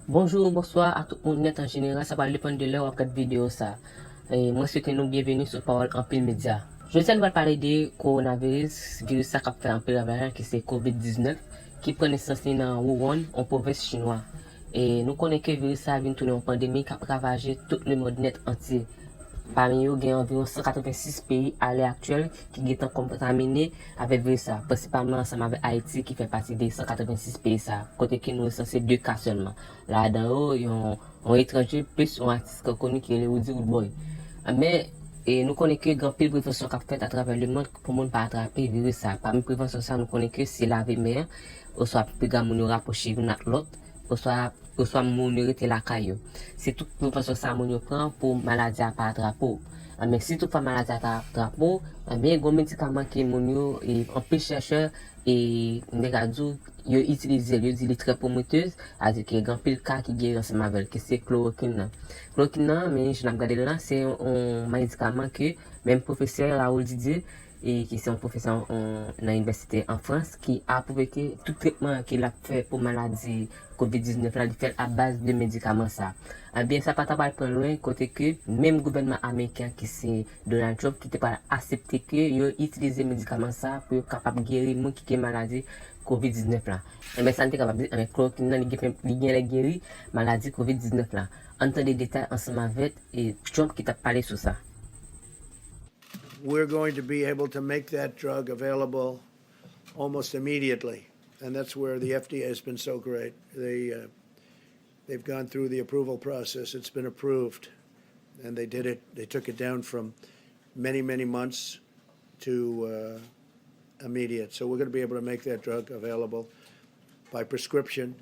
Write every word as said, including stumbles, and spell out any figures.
Bonjou, bonswa a tout moun nèt an jeneral, sa pral depann de lè w ap gad videyo sa. E mwen swete nou byenveni sou Pawòl Anpil Medya. Jodi a nou pral pale de kowonaviris, viris sa k ap fè anpil ravaj la ki se kovid diznèf, ki pran nesans li nan Wuhan, yon pwovens chinwa. E nou konnen ke viris sa vin tounen yon pandemi k ap ravaje tout lemonn nèt antye. Pami yo, gen anviwon san katrevensis peyi alè aktyèl ki gentan kontamine avèk viris sa, prensipalman ansanm avèk Ayiti ki fè pati de san katrevensis peyi sa, kote ke nou resanse de ka sèlman. Ladan yo, yon, yon etranje plis yon atis koni ki rele Roody Roodboy. Men, e nou konnen ke gen anpil prevansyon k ap fèt atravè lemonn pou moun pa atrape viris sa. Pami prevansyon sa, nou konnen ke se lave men, oswa piga moun yo rapwoche youn ak lòt, oswa oswa moun yo rete lakay yo. Se tout prevansyon sa moun yo pran pou maladi a pa atrape w. Men si toutfwa maladi a ta atrape w, ebyen, gen medikaman ke moun yo, e, anpil chèchè, e, m te ka di w, yo itilize l, yo di li trè pwometez, sètadi ke gen anpil ka ki geri ansanm avè l, ke se klorokin nan. Klorokin nan, men jan n ap gade l la, se yon medikaman ke menm pwofesè Raoul Didier, e ki se yon pwofesè nan inivèsite an Frans, ki apwouve ke tout tretman ke l ap fè pou maladi kovid diznèf la, li fèt a baz de medikaman sa. Ebyen, sa pa ta pral pran lwen, kote ke menm gouvènman ameriken an, ki se Donald Trump, ki te pral aksepte ke yo itilize medikaman sa pou yo kapab geri moun ki gen maladi kovid diznèf la. Ebyen, sa n te kapab di, ebyen, klorokin nan, li gen, li genlè geri maladi kovid diznèf la. Ann tande detay ansanm avèk, e, Trump ki t ap pale sou sa. We're going to be able to make that drug available almost immediately. And that's where the F D A has been so great. They, uh, they've gone through the approval process. It's been approved. And they did it, they took it down from many, many months to, uh, immediate. So we're going to be able to make that drug available by prescription.